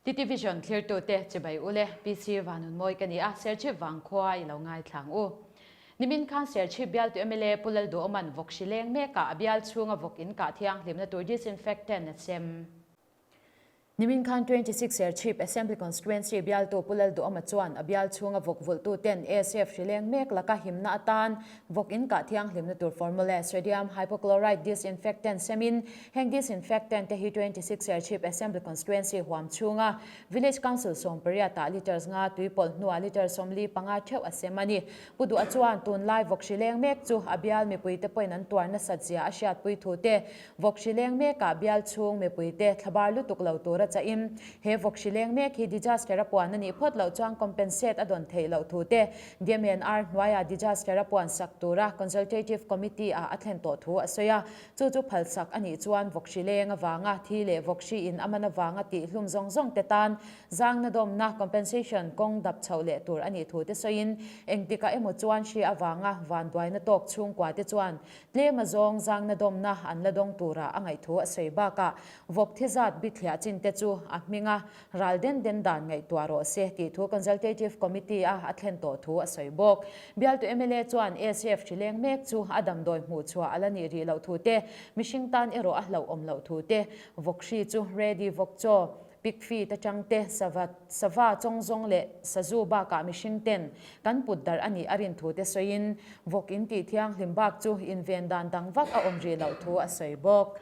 TTVision thlirtute chibai ule PC Vanunmawi ka ni a, Serchhip vangkhua i lo ngaithlang u. Nimin khan Serchhip bialtu mla Pu Lalduhawma'n vawk hri leng mekah a bial chhunga vawk in kah thianghlimna tur disinfectant a sem. Nimin khan 26 Serchhip Assembly Constituency bialtu Pu Lalduhawma chuan a bial chhunga vawk vulhtuten ASF hri leng mek laka himna atan vawk in kah thianghlimna tur formula sodium hypochlorite disinfectant semin heng disinfectant te hi 26 Serchhip Assembly Constituency huam chhunga Village Council 18 ah litres nga tui pawlh hnuah litre 45 theuh a sem a ni. Pu Duha chuan tunlai vawk hri leng mek chu a bial mipuite pawhin an tuar nasat zia a hriatpui thu te, vawk hri leng mekah bial chhung mipuite thlabar lutuk lo tura chahin he vawk hri leng mek hi disaster a puan a nih phawt loh chuan compensate a dawn theih loh thu te DMNR hnuaiah disaster a puan sak tura Consultative Committee ah a thlen tawh thu a sawi a. Chu chu phalsak a nih chuan vawk hri leng avanga thi leh vawk hri in a man avanga tih hlum zawng zawng te tan zangna dawmna, compensation, kawng dap chhoh leh tur a nih thu te sawiin engtikah emaw chuan hri avanga vanduaina tawk chhungkua te chuan tlem azawng zangna dawmna an la dawng tura a ngaih thu a sawi bakah vawk thi zat bithliah chin te chu a hminga Ral den den dan ngaihtuah rawh se tih thu Consultative Committee a a thlen tawh thu a sawi bawk. Bialtu mla chuan ACF hri leng mek chu a damdawi hmuh chhuah a la nih rih loh thu te, mihring tan erawh a hlauh awm loh thu te, vawk hri chu ready vawk chaw, pig feed atang te, sava sava chawng zawng leh sazu bakah mihring ten kan put darh a nih a rin thu te sawiin vawk in tih thianghlim bak chu inven dan dang vak a awm rih loh thu a sawi bawk.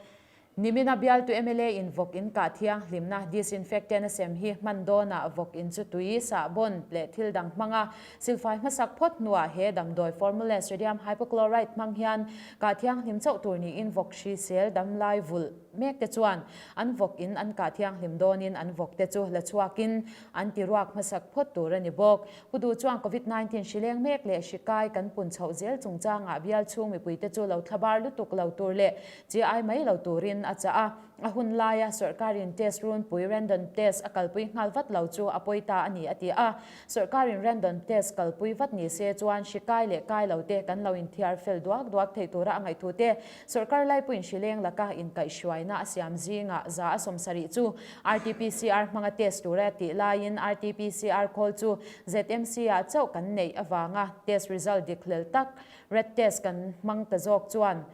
Nimina bialtu mla in vawk in kah thianghlimna disinfectant a sem hi hman dawnah vawk in chu tui, sahbawn leh thil dang hmanga silfai hmasak phawt hnuah he damdawi formula sodium hypochlorite hmang hian kah thianghlim chauh tur niin vawk hrisel damlai vulh mek te chuan an vawk in an kah thianghlim dawnin an vawk te chu la chhuakin an ti ruak hmasak phawt tur a ni bawk. Pu Duh chuan Covid 19 hri leng mek leh hri kai kan pun chhoh zel chungchangah bial chhung mipuite chu lo thlabar lutuk lo tur leh chi ai mai lo turin a chah a. A hun laia sawrkarin test runpui random test a kalpui nghal vat lo chu a pawi ta a ni a ti a. Sawrkarin random test kalpui vat ni se chuan hri kai leh kai lo te kan lo inthiar fel duak duak thei tura a ngaihthu te sawrkar laipuiin hri leng laka inkaihhruaina a siam zingah 170 chu RT-PCR hmanga test tura tih laiin RT-PCR khawl chu ZMC-ah chauh kan neih avanga test result dik hlel tak rat test kan hmang ta zawk chuan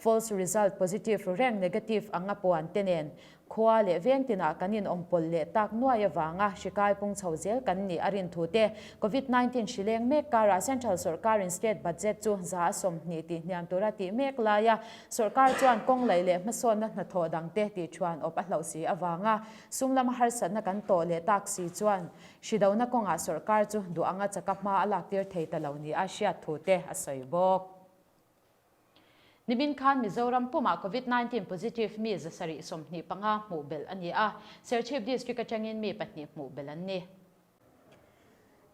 false result positive reng negative anga puan te nen khua leh veng tinah kan inawm pawlh leh tak nuai avanga hri kai pung chho zel kan nih a rin thu te Covid 19 hri leng mek karah Central sawrkarin state budget chu 120 tih hniam tura tih mek laia sawrkar chuan kawng laih leh hmasawnna hnathawh dangte tih thuan awp a hlauh si avanga sum lama harsatna kan tawh leh tak si chuan hri dona kawngah sawrkar chu duh anga chaka hma a laktir thei ta lo nia hriat thu te a sawi bawk. Nimin khan Mizoram pumah Covid 19 positive mi 725 hmuh belh a ni a, Serchhip District atangin mi pahnih hmuh belh an ni.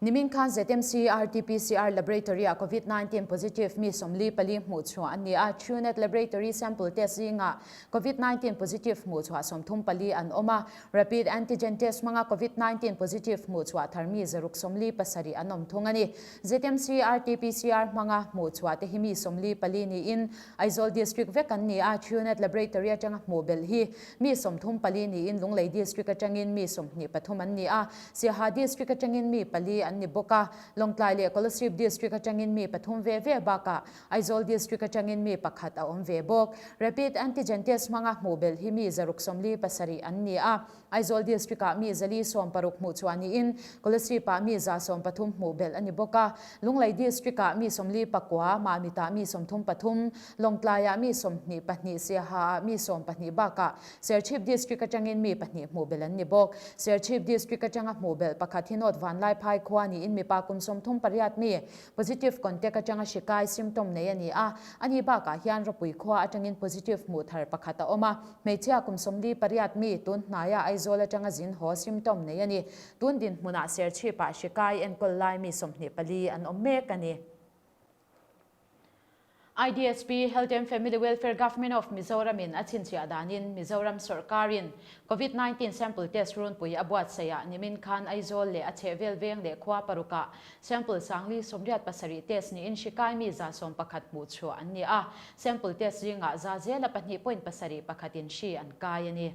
Nimin khan ZMC RT-PCR Laboratory-ah Covid 19 positive mi 44 hmuh chhuah an ni a, Truenat Laboratory sample test zingah Covid 19 positive hmuh chhuah 34 an awm a, Rapid antigen test hmanga Covid 19 positive hmuh chhuah thar mi 177 an awm thung a ni. ZMC RT-PCR hmanga hmuh chhuah te hi mi 44 niin Aizawl District vek an ni a, Truenat Laboratory atanga hmuh belh hi mi 34 niin Lunglei District atangin mi 23 an ni a, Siaha District atangin mi pali an ni bawk a, Lawngtlai leh Kolasib District atangin mi pathum ve ve bakah Aizawl District atangin mi pakhat a awm ve bawk. Rapid Antigen Test hmanga hmuh belh hi mi 677 an ni a, Aizawl District-ah mi 160 hmuh chhuah niin Kolasib-ah mi 130 hmuh belh a ni bawk a. Lunglei District-ah mi 49, Mamitah mi 33, Lawngtlaiah mi 22, Siaha-ah mi 12 bakah Serchhip District atangin mi pahnih hmuh belh an ni bawk. Serchhip District atanga hmuh belh pakhat hi North Vanlaiphai khua niin mipa kum 38 mi positive contact atanga hri kai symptom nei a ni a. Ani bakah hian Rawpui khua atangin positive hmuh thar pakhat a awm a. Hmeichhia kum 48 mi tun hnaia Aizawl atanga zin haw symptom nei a ni. Tun dinhmunah Serchhipah hri kai enkawl lai mi 24 an awm mek a ni. IDSP, Health and Family Welfare Government of Mizoram in a chhinchhiah danin Mizoram sawrkarin Covid 19 sample test runpui a buatsaih ah nimin khan Aizawl leh a chhehvel veng leh khua parukah sample 487 test niin hri kai mi 111 hmuh chhuah an ni a, sample test zingah za zela 2.71 in hri an kai a ni.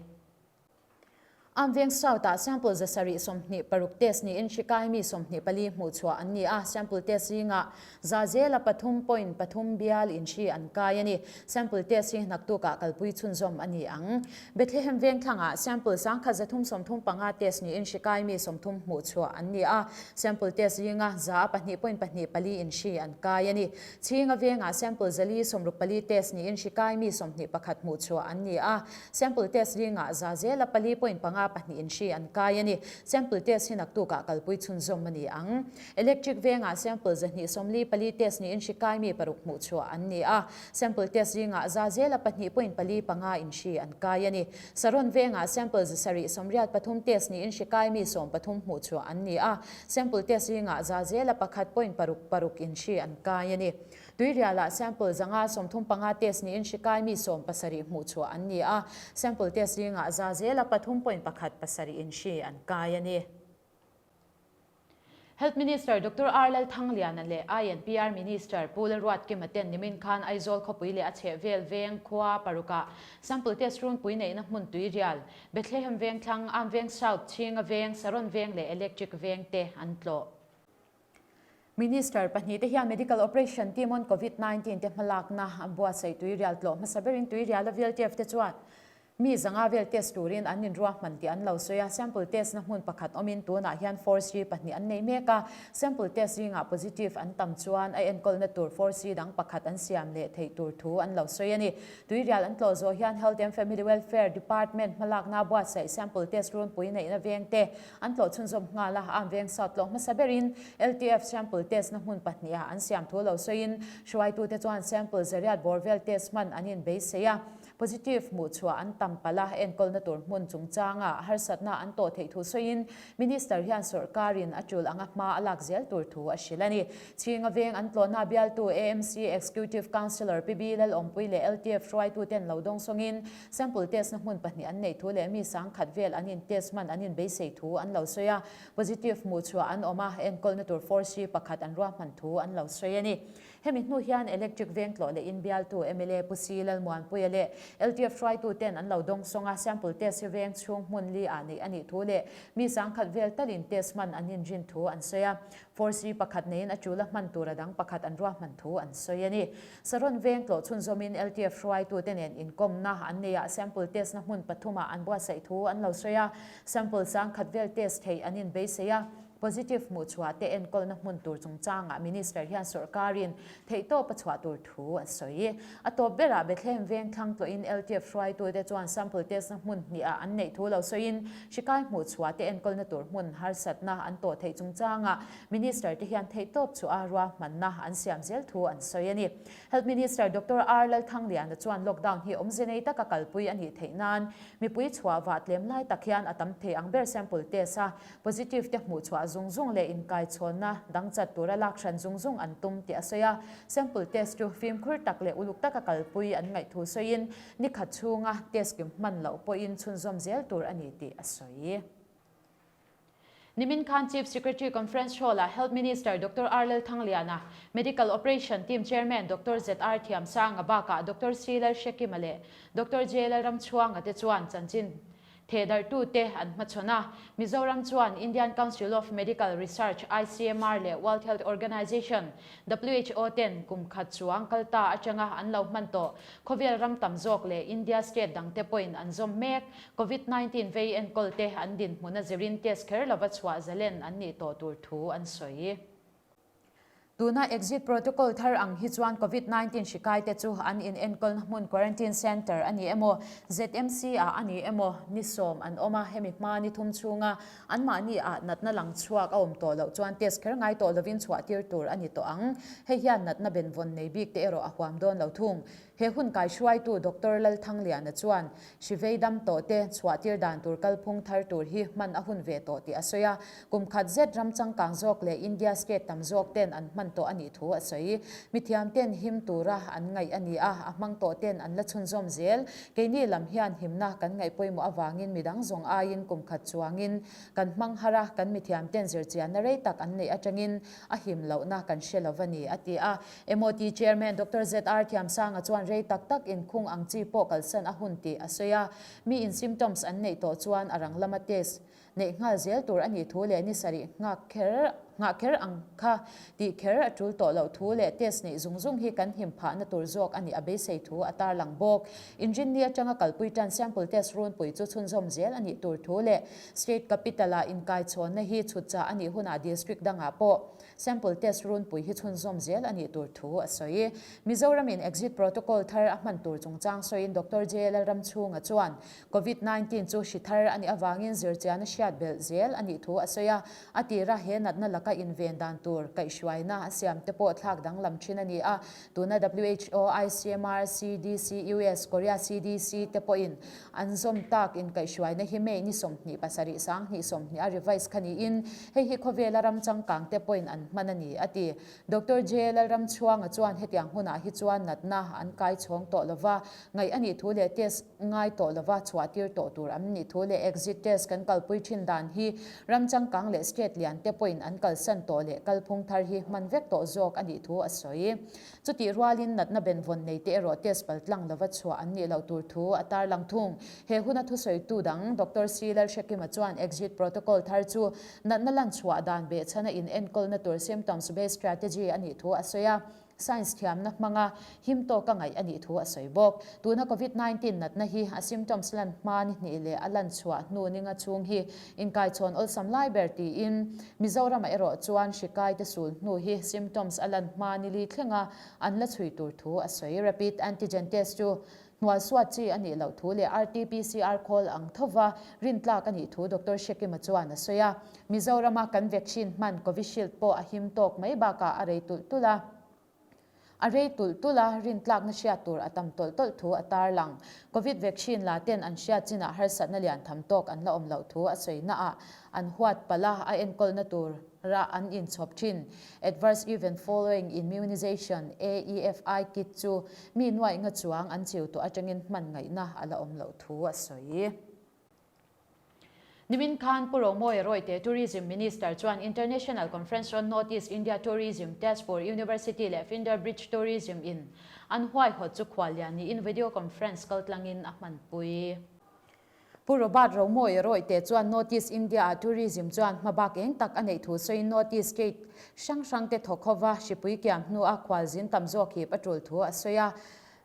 Amveng South-ah sample 726 test niin hri kai mi 24 hmuhchhuah an ni a, sample test zingah za zela pathum point pathum bial in hri an kai a ni. Sample test hi naktukah kalpui chhunzawm a ni ang. Bethlehem Vengthlangah sample 1335 test niin hri kai mi 30 hmuhchhuah an ni a, sample test zinga za a pahnih point pahnih pali in hri an kai a ni. Chhinga Vengah sample 464 test niin hri kai mi 21 hmuhchhuah an ni a. Sample test zingah za zela pali point panga pahnih in hri an kai a ni. Sample test hi naktukah kalpui chhunzawm a ni ang. Electric vengah sample 244 test niin hri kai mi paruk hmuh chhuah an ni a. Sample test zingah za zela pahnih point pali panga in hri an kai a ni. Saron vengah sample 783 test niin hri kai mi 13 hmuh chhuah an ni a. Sample test zingah za zela pakhat point paruk paruk in hri an kai a ni. Tuirialah sample 535 test niin hri kai mi 17 hmuh chhuah an ni a, sample test zingah za zela pathum point pakhat pasarih in hri an kai a ni. Health Minister Doctor R Lalthangliana leh INPR Minister Pu Lalruatkima ten nimin khan Aizawl khawpui leh a chhehvel veng khua parukah sample test runpui neihna hmun Tuirial, Bethlehem Vengthlang, Amveng South, Chhinga Veng, Saron Veng leh Electric Veng te an tlawh. Minister pahnih te hian Medical Operation Team on Covid 19 te hmalakna an buatsaih tuirial tlawh hmasa berin tuiriala VLTF te chuan mi zanga vel test turin an inruahman tih an lo sawi a, sample test na hmun pakhat awmin tunah hian 4C pahnih an nei mek a, sample test zingah positive an tam chuan a enkawlna tur 4C dang pakhat an siam leh theih tur thu an lo sawi a ni. Tuirial an tlawh zawh hian Health and Family Welfare Department hmalakna buatsaih sample test runpui neihna veng te An tlawh chhunzawm nghal a, an veng sat tlawh hmasa berin LTF sample test na hmun pahniha an siam thu lo sawiin hruaitute chuan sample zariat bawr vel test hman an inbeisei a, positive hmuh chhuah an tam palh a, enkawlna tur hmun chungchanga harsatna an tawh theih thu sawiin Minister hian sawrkarin a tul anga hma a lak zel tur thu a hrilh a ni. Chhinga veng an tlawhna bialtu AMC Executive Councillor Pi Bi Lalawmpui leh LTF hruaituten lo dawng sawngin Sample test na hmun pahnih an neih thu leh mi sangkhat vel an in test hman an in beisei thu an lo sawi a, positive hmuh chhuah an awm a, enkawlna tur 4C pakhat an ruahman thu an lo sawi a ni. Hemi hnu hian Electric veng tlawh leh in bialtu mla Pu Si Lalmuanpuia leh LTF hruaitu ten an lo dawng sawng a, sample test hi veng chhung hmun li ah neih a nih thu leh mi sangkhat vel talin test hman an inrin thu an sawi a, 4C pakhat neiin a tul a hman tur a dang pakhat an ruahman thu an sawi a ni. Saron veng tlawh chhunzawmin LTF hruaitute nen inkawmna an nei a, sample test na hmun pathumah an buatsaih thu an lo sawi a, sample sangkhat vel test theih an inbeisei a, positive hmuhchhuah te enkawlna hmun tur chungchangah Minister hian sawrkarin theihtawp a chhuah tur thu a sawi. A tawp berah Bethlehem veng thlang tlawhin LTF hruaitute chuan sample test na hmun hnihah an neih thu lo sawiin hrikai hmuhchhuah te enkawlna tur hmun harsatna an tawh theih chungchangah Minister te hian theihtawp chu a ruahmanna an siam zel thu an sawi a ni. Health Minister Doctor R Lalthangliana chuan lockdown hi awmze nei taka kalpui a nih theih nan mipui chhuah vah tlem lai tak hian a tam thei ang ber sample test a positive te hmuh chhuah zung zung leh inkaichhawnna dang chat tura lak hran zung zung an tum tih a sawi a. Sample test chu fimkhur tak leh uluk taka kalpui an ngaih thu sawiin nikhat chhunga test kim hman loh pawhin chhunzawm zel tur a ni tih a sawi. Nimin khan Chief Secretary Conference Hall-ah Health Minister Doctor R Lalthangliana, Medical Operation Team Chairman Doctor ZR Thiamsanga bakah Doctor C Lalhrekima leh Doctor J Lalramchhuanga te chuan chanchin thehdarhtute an hmachhawn a. Mizoram chuan Indian Council of Medical Research, ICMR, leh World Health Organization, who, ten kum khat chuang kal ta atanga an lo hman tawh. Khawvel ram tam zawk leh India state dangte pawhin an zawm mek. Covid 19 vei enkawl te an dinhmun a zirin test kher lova chhuah zalen an nih tawh tur thu an sawi. Tuna exit protocol thar ang hi chuan Covid 19 hri kai te chu an in enkawlna hmun quarantine centre a ni emaw, ZMC ah a ni emaw ni sawm an awm a, hemi hma ni thum chhunga anmahni ah natna lang chhuak a awm tawh loh chuan test kher ngai tawh lovin chhuah tir tur a ni tawh ang. Hei hian natna benvawn nei bik te erawh a huam dawn lo thung. He hun kaihruaitu Doctor Lalthangliana chuan Hrivei dam tawh te chhuahtir dan tur kalphung thar tur hi hman a hun ve tawh tih a sawi a, kum khat zet ram changkang zawk leh India state tam zawk ten an hman tawh a nih thu a sawi. Mithiam ten him tura an ngaih a ni a, a hmang tawh ten an la chhunzawm zel. Keini lam hian himna kan ngaih pawimawh avangin midang zawng aiin kum khat chuangin kan hmang har a, kan mithiam ten zirchianna rei tak an neih atangin a him lohna kan hre lo a ni, a ti a. MOT Chairman Doctor ZR Thiamsanga chuan. chuan rei tak tak inkhung ang chi pawh kalsan a hun tih a sawi a. Mi in symptoms an neih tawh chuan a rang lama test neih nghal zel tur a nih thu leh ni sarih nghak kher nghah kher ang kha tih kher a tul tawh loh thu leh test neih zung zung hi kan him phahna tur zawk a nih a beisei thu a tarlang bawk. Inrinni atanga kalpui tan sample test runpui chu chhunzawm zel a nih tur thu leh State Capital-a inkaichhawnna hi chhutchah a nih hunah District dangah pawh Sample test runpui hi chhunzawm zel a nih tur thu a sawi. Mizoramin exit protocol thar a hman tur chungchang sawiin Doctor J. Lalramchhunga chuan Covid 19 chu hri thar a nih avangin zirchiana hriat belh zel a nih thu a sawi a, a tira he natna laka inven dan tur kaihhruaina a siam te pawh thlak danglam thin a ni a, tuna who, ICMR, CDC, US, Korea CDC te pawhin An zawm tak inkaihhruaina hi May ni 27 2020 a revise kha niin hei hi khawvela ram changkang te pawhin an hman a ni, a ti. Doctor J. Lalramchhuanga chuan hetiang hunah hi chuan natna an kai chhawng tawh lova, ngaih a nih thu leh test ngai tawh lova chhuah tir tawh tur an nih thu leh exit test kan kalpui thin dan hi ram changkang leh state lian te pawhin an kalsan tawh leh kalphung thar hi hman vek tawh zawk a nih thu a sawi. Chutih rualin natna benvawn nei te erawh test paltlang lova chhuah an nih loh tur thu a tarlang thung. He huna thusawitu dang Doctor C. Lalhrekima chuan exit protocol thar chu natna lan chhuah dan behchhana inenkawlna tur symptoms based strategy a nih thu a sawi a, science thiamna hmanga him tawka ngaih a nih thu a sawi bawk. Tuna Covid 19 natna hi a symptoms lan hma ni hnih leh a lan chhuah hnu ninga chhung hi inkaichhawn awlsam lai ber tiin Mizoramah erawh chuan hri kaite sul hnu hi symptoms a lan hma ni li thlenga an la chhui tur thu a sawi. Rapid antigen test chu hnual suat chi a nih loh thu leh RT-PCR khawl ang thova rintlak a nih thu Doctor Hrekima chuan a sawi a. Mizorama kan vaccine hman Covishield pawh a him tawk mai bakah a rei tulh tulh a. A rei tulh tulh a, rintlakna hriat tur a tam tawlh tawlh thu a tarlang. Covid vaccine la ten an hriat chinah harsatna lian tham tawk an la awm loh thu a sawi naah an huat palh a, a enkawlna tura an inchhawp thin. Adverse Event Following Immunization, AEFI, kit chu mi nuaih nga chuang an chiu tawh atangin hman ngaihna a la awm loh thu a sawi. Nimin khan Pu Romawia Rawite Tourism Minister chuan International Conference on North East India Tourism, Tezpur University leh Finder Bridge Tourism in an huaihawt chu khuallian niin video conference kaltlangin a hmanpui. Pu Robert Romawia Rawite chuan North East India ah tourism chuan hmabak eng tak a neih thu sawiin North East state hrang hrangte thawk hova hripui kiam hnua khualzin tam zawk hip a tul thu a sawi a.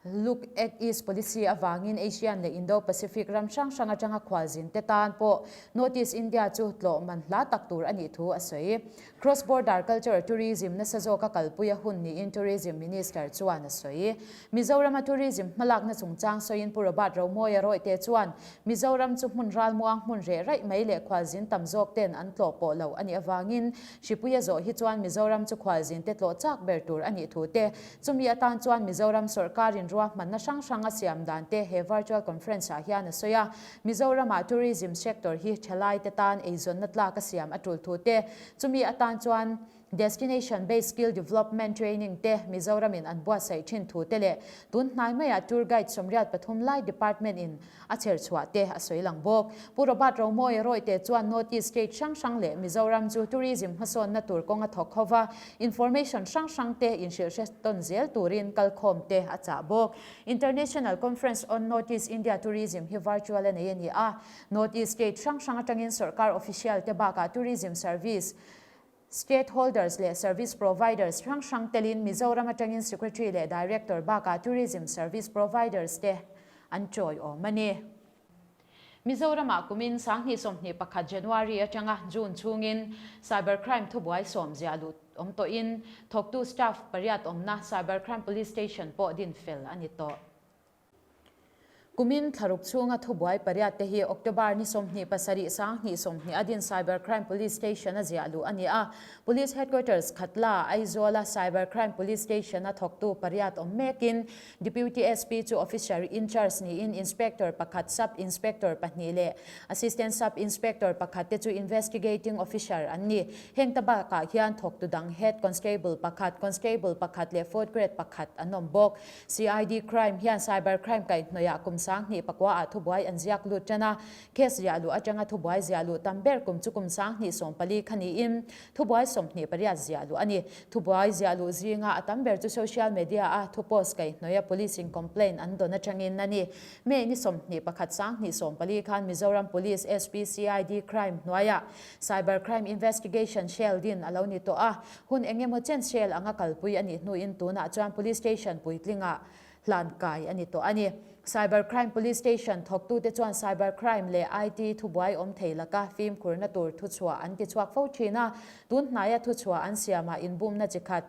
Look Act East Policy avangin Asian leh Indo-Pacific ram hrang hrang atanga khualzin te tan pawh North East India chu tlawh man hla tak tur a nih thu a sawi. Cross Border Cultural Tourism nasa zawka kalpui a hun niin Tourism Minister chuan a sawi. Mizorama tourism hmalakna chungchang sawiin Pu Robert Romawia Rawihte chuan Mizoram chu hmun ralmuang hmun reh raih mai leh khualzin tam zawk ten an tlawh pawh lo a nih avangin Hripui a zawh hi chuan Mizoram chu khualzin te tlawh chak ber tur a nih thu te Chumi atan chuan Mizoram sawrkarin ruahmanna hrang hrang a siam dan te he virtual conference ah hian a sawi a. Mizoramah tourism sector hi thalai te tan eizawnna tlak a siam a tul thu te, chumi atan chuan destination based skill development training te Mizoramin an buatsaih thin thu te leh tun hnai maiah tour guide 83 lai department in A chher chhuah te a sawi lang bawk. Pu Robert Romawia Rawihte chuan North East state hrang hrang leh Mizoram chu tourism hmasawnna tur kawng a thawk ho va, information hrang hrang te inhrilhre tawn zel turin kalkhawm te a chah bawk. International Conference on North East India Tourism hi virtual a nei a ni a. North East state hrang hrang atangin sawrkar official te bakah tourism service, State holders leh service providers hrang hrang telin Mizoram atangin Secretary leh Director bakah Tourism Service Providers te an tawiawm a ni. Mizoramah kumin 2021 January atanga June chhungin Cyber Crime thubuai sawm ziah luh awm tawhin thawktu staff pariat awmna Cyber Crime Police Station pawh din fel a ni tawh. Kumin thlaruk chhunga thubuai pariat te hi October ni 27 2020 a din Cyber Crime Police Station a ziah luh a ni a. Police Headquarters Khatla, Aizawl-a Cyber Crime Police Station a thawktu pariat awm mekin Deputy SP chu Officer in Charge niin Inspector pakhat, Sub Inspector pahnih leh Assistant Sub Inspector pakhat te chu Investigating Officer an ni. Heng ta bakah hian thawktu dang Head Constable pakhat, Constable pakhat leh Fourth Grade pakhat an awm bawk. CID Crime hian Cyber Crime kaihhnawihah kum. 20 pakua ah thubuai an ziak lut tan a, case ziah luh atanga thubuai ziah luh tam ber kum chu kum 2014 kha niin thubuai 28 ziah luh a ni. Thubuai ziah luh zinga a tam ber chu social media a thu post kaihhnawih a police in complaint an dawn atangin a ni. May ni 21 2014 khan Mizoram Police SP CID Crime hnuaiah Cyber Crime Investigation Cell din a lo ni tawh a, hun eng emaw chen cell anga kalpui a nih hnuin tunah chuan Police Station puitlingah hlan kai a ni tawh a ni. Cyber Crime Police Station thawktute chuan Cyber Crime leh IT thubuai awm thei laka fimkhurna tur thuchhuah an tichhuak fo thin a, tun hnaia thuchhuah an siamah inbumna chi khat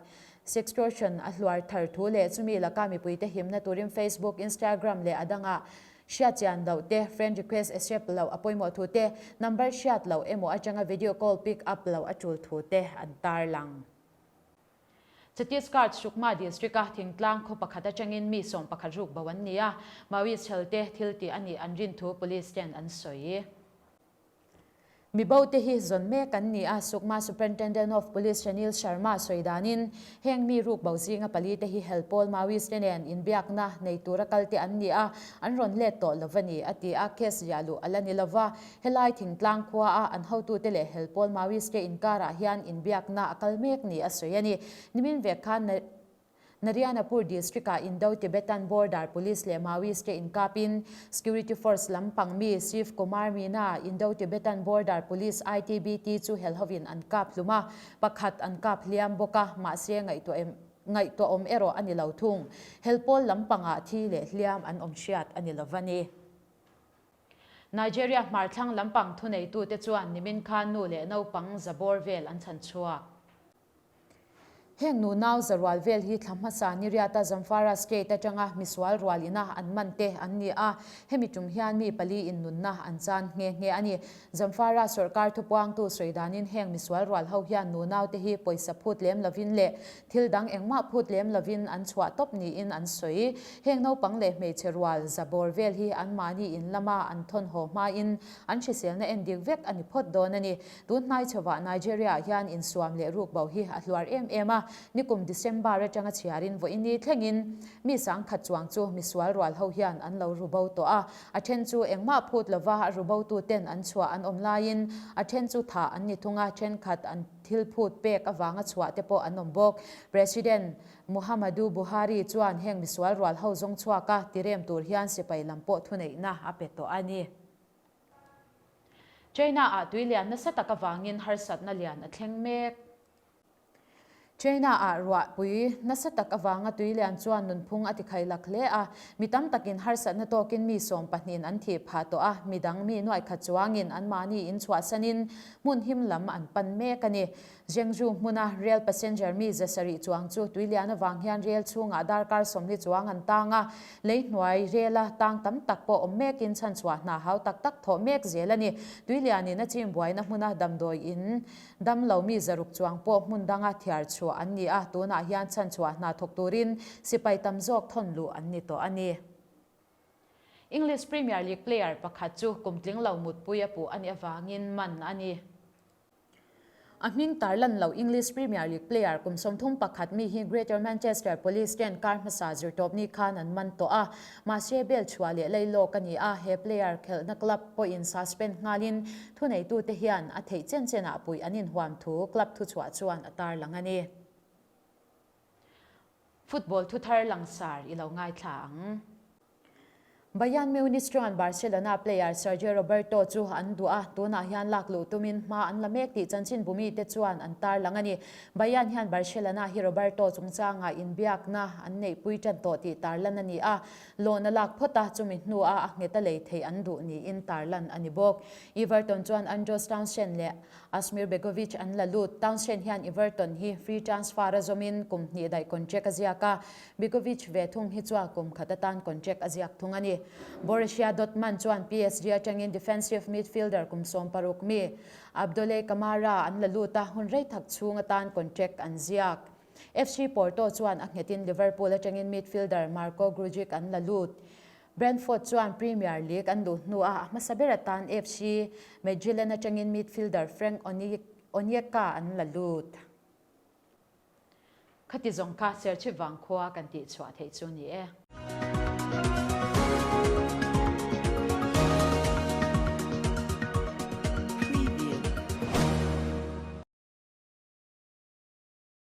Sextortion a hluar thar thu leh chumi laka mipuite himna turin Facebook, Instagram leh a dangah hriat chian loh te, friend request accept loh a pawimawh thu te, number hriat loh emaw atanga video call pick up loh a tul thu te an tarlang. Chhattisgarh Sukma district-a thingtlang khaw pakhat atangin mi 11 ruk bo an ni a, Maoist helte thil tih a nih an rin thu police ten an sawi. Mi bo te hi zawn mek an ni a, Sukma Superintendent of Police Shanil Sharma sawi danin heng mi ruk bo zinga pali te hi hel pawl Maoist te nen inbiakna nei tura kal te an ni a, an rawn let tawh lo a ni, a ti a, case ziah luh a la ni lo va. Helai thingtlang khua a an hotute leh hel pawl Maoist te inkarah hian inbiakna a kal mek ni a sawi a ni. Nimin vek khan Narayanapur District-ah Indo-Tibetan Border Police leh Maoist te inkapin Security Force lampang mi Shiv Kumar Meena Indo-Tibetan Border Police, ITBT, chu helhovin an kap hlum a, pakhat an kap hliam bawk a, mahse ngaihtuah awm erawh a ni lo thung. Hel pawl lampangah thi leh hliam an awm hriat a ni lo va ni. Nigeria hmarthlang lampang thuneitute chuan nimin khan nu leh naupang za bawr vel an chhan chhuak. Heng nu nau za rual vel hi thla hmasa Niriata Zamfara State atanga misual rual ina an man te an ni a, hemi tum hian mi pali in nunna an chan nghe nghe a ni. Zamfara sawrkar thupuangtu sawi danin heng misual rual ho hian nu nau te hi pawisa phut lem lovin leh thil dang engmah phut lem lovin an chhuah tawp niin an sawi. Heng naupang leh hmeichhe rual za bawr vel hi anmahni in lama an thawn haw hmain an hriselna endik vek a ni phawt dawn a ni. Tun hnai chhovah Nigeria-ah hian insuam leh ruk bo hi a hluar em em a, nikum December atanga chhiarin vawiini thlengin mi sangkhat chuang chu misual rual ho hian an lo ru bo tawh a, a then chu engmah phut lova a ru bo tu ten an chhuah an awm laiin a then chu thah an ni thung a, thenkhat an thil phut pek avanga chhuah te pawh an awm bawk. President Muhammadu Buhari chuan heng misual rual ho zawng chhuak a tirem tur hian sipai lam pawh thuneihna a pe tawh a ni. China-ah tui lian nasa tak avangin harsatna lian a thleng mek. China-ah ruahpui nasa tak avanga tui lian chuan nunphung a tikhai lak hle a, mi tam takin harsatna tawkin mi sawm pahnihin an thih phah tawh a, mi dang mi nuaikhat chuangin anmahni in chhuahsanin hmun him lam an pan mek a ni. Zhengzhou hmuna rail passenger mi 700 chuang chu tuilian avang hian rail chhungah darkar 40 chuang an tang a, lei hnuai rela tang tam tak pawh awm mekin chhanchhuah hna hau tak tak thawh mek zel a ni. Tuilianin a chim buaina hmuna damdawi in dam lo mi 600 chuang pawh hmun danga thiar chhuah an ni a, tunah hian chhanchhuah hna thawk turin sipai tam zawk thawn luh an ni tawh a ni. English Premier League player pakhat chu kum tling lo mutpui a puh a nih avangin man a ni. A hming tarlan lo English Premier League player kum 31 mi hi Greater Manchester Police ten kar hmasa zirtawpni khan an man tawh a, mahse bail chhuah leh lei lawk a ni a, he player khelhna club pawhin suspend nghalin thuneitute hian a theih chen chenah puih an inhuam thu club thuchhuah chuan a tarlang a ni. Football thuthar langsar i lo ngaithla ang. Bayern Munich chuan Barcelona player Sergio Roberto chu an duh a, tunah hian lak luh tumin hma an la mek tih chanchin bumite chuan an tarlang a ni. Bayern hian Barcelona hi Roberto chungchangah inbiakna an neihpui tan tawh tih tarlan a ni a, loan a lak phawt a, chumi hnuah a nghet a lei theih an duh niin tarlan a ni bawk. Everton chuan Andros Townsend leh Asmir Begovic an la lut. Townsend hian Everton hi free transfer a zawmin kum hnih daih contract a ziak a, Begovic ve thung hi chuan kum khat atan contract a ziak thung a ni. Borussia Dortmund chuan PSG atangin defensive midfielder kum 16 mi Abdoulaye Kamara an la lut a, hun rei thak chhung atan contract an ziak. FC Porto chuan a nghetin Liverpool atangin midfielder Marko Grujic an la lut. Brentford chuan Premier League an luh hnuah a hmasa ber atan FC Midtjylland atangin midfielder Frank Onyeka an la lut. Khati zawng kha Serchhip Vangkhua kan tihchhuah theih chu ni e.